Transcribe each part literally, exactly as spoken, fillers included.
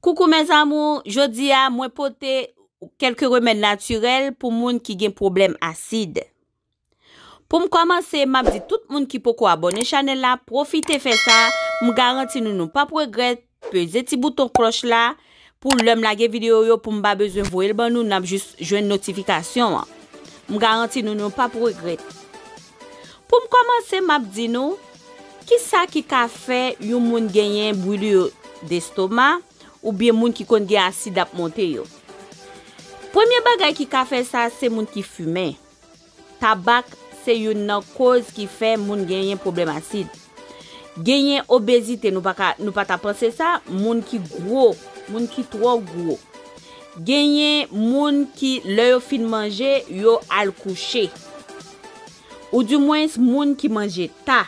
Coucou mes amours, jodi a mwen pote kèlke remèd natirèl pou moun ki gen pwoblèm asid. Pou m kòmanse, m ap di tout moun ki poko abòne chanèl la, pwofite fè sa, m garanti nou nou p ap regrèt, peze ti bouton klòch la pou lè m lage videyo yo pou m pa bezwen voye l ban nou, n ap jis jwenn notifikasyon an. M garanti nou nou p ap regrèt. Pou m kòmanse, m ap di nou kisa ki ka fè yon moun genyen brûlure d'estomac oubyen moun ki konn gen asid ap monte yo. Premye bagay ki ka fè sa, se moun ki fimen. Tabak se youn nan koz ki fè moun genyen pwoblèm asid. Genyen obezite, nou pa ka, nou pa ta panse sa, moun ki gwo, moun ki twò gwo. Genyen moun ki, lè yo fin manje, yo al kouche. Oudimwens, moun ki manje ta.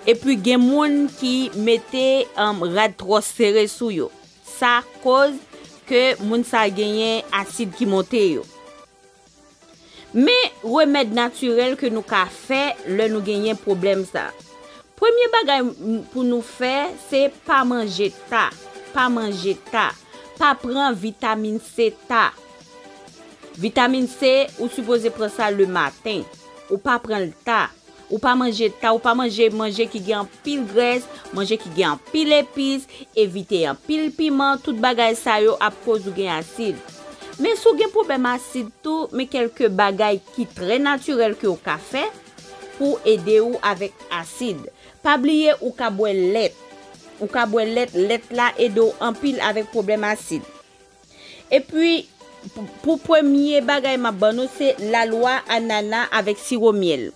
Epi gen moun ki mete, um, rad twò sere sou yo. Sa koz ke moun sa genyen asid ki monte yo. Men remèd natirèl ke nou ka fè lè nou genyen pwoblèm sa. Premye bagay m-, pou nou fè, se pa manje ta. Pa manje ta. Pa pran vitamin C ta. Vitamin C, ou sipoze pran sa le maten. Ou pa pran l ta. Ou pa manje ta, ou pa manje manje ki gen anpil grès, manje ki gen anpil epis, evite anpil piman, tout bagay sa yo ap koz ou gen asid. Men si w gen pwoblèm asid tou, men kèlke bagay ki trè natirèl ke w ka fè pou ede w avèk asid. Pa bliye ou ka bwè lèt. Ou ka bwè lèt, lèt la ede w anpil avèk pwoblèm asid. Epi, pou, pou premye bagay m ap ban nou, se lalwa anana avèk siwo myèl.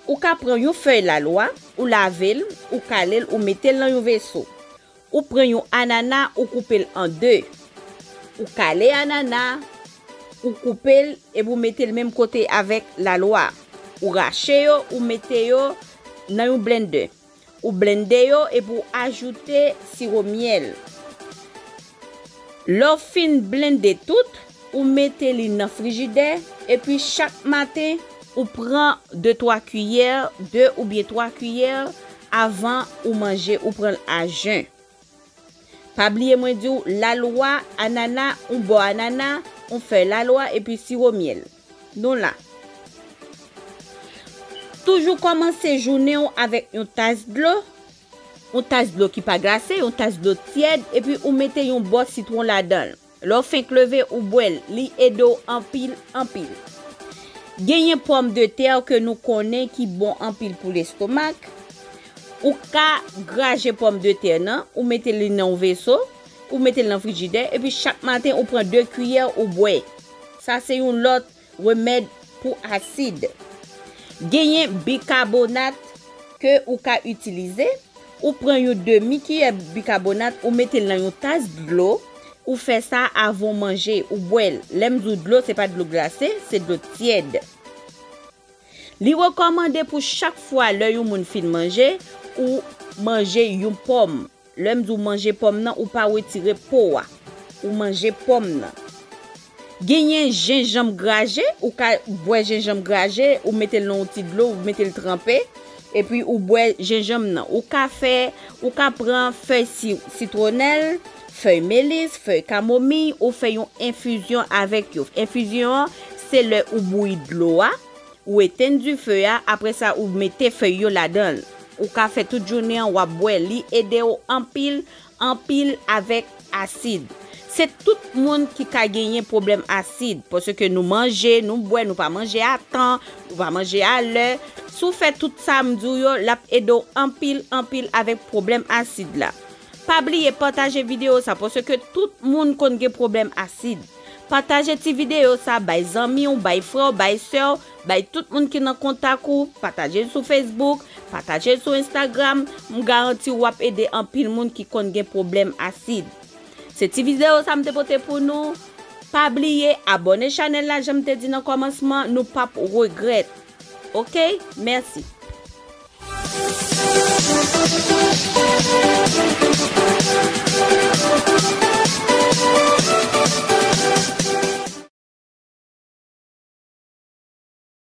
Ou ka pran yon fèy lalwa, ou lave l, ou kale l, ou mete l nan yon veso. Ou pran yon anana, ou koupe l an de. Ou kale anana, ou koupe l, epi ou mete l menm kote avèk lalwa. Ou rache yo, ou mete yo nan yon blendè. Ou blende yo epi w ajoute siwo myèl. Lè w fin blende tout, ou mete li nan frijidè, epi chak maten, ou pran de twa kiyè, de oubyen twa kiyè, avan ou manje, ou pran l a jen. Pa bliye mwen di w, lalwa, anana, yon bò anana, yon fèy lalwa, epi siwo myèl. Nou la. Toujou kòmanse jounen w avèk yon tas dlo, yon tas dlo ki pa glase, yon tas dlo tyèd, epi ou mete yon bò sitwon ladan l. Lè w fenk leve, ou bwè l, li ede w anpil, anpil. Genyen pòmdetè ke nou konnen ki bon anpil pou lestomak. Ou ka graje pòmdetè nan, ou mete li nan yon veso, ou mete l nan frijidè, epi chak maten ou pran de kiyè, ou bwè. Sa se yon lòt remèd pou asid. Genyen bikabonat ke ou ka itilize. Ou pran yon demi kiyè bikabonat, ou mete l nan yon tas dlo, ou fè sa avan w manje, ou bwè l. Lè m di w dlo, se pa dlo glase, se dlo tyèd. Li rekòmande pou chak fwa lè yon moun fin manje, ou manje yon pòm. Lè m di w manje pòm nan, ou pa retire po a. Ou manje pòm nan. Genyen jenjanm graje, ou ka bwè jenjanm graje, ou mete l nan yon ti dlo, ou mete l tranpe, epi ou bwè jenjanm nan. Ou ka fè, ou ka pran fèy si-, sitwonèl, fèy melis, fèy kamomiy, ou fè yon enfizyon avèk yo. Enfizyon an, se lè ou bouyi dlo a, ou etenn dife a, apre sa ou mete fèy yo ladan l. Ou ka fè tout jounen an, w ap bwè, li ede w anpil, anpil avèk asid. Se tout moun ki ka genyen pwoblèm asid, paske nou manje, nou bwè, nou pa manje a tan, nou pa manje a lè. Si w fè tout sa m di w yo, l ap ede w anpil, anpil avèk pwoblèm asid la. Pa bliye pataje videyo sa, paske tout moun konn gen pwoblèm asid. Pataje ti videyo sa, bay zanmi w, bay frè w, bay sè w, bay tout moun ki nan kontak ou, pataje l sou Facebook, pataje l sou Instagram, m garanti w ap ede anpil moun ki konn gen pwoblèm asid. Se ti videyo sa m te pote pou nou. Pa bliye abòne chanèl la, jan m te di nan kòmansman, nou p ap regrèt. Oke? Mèsi.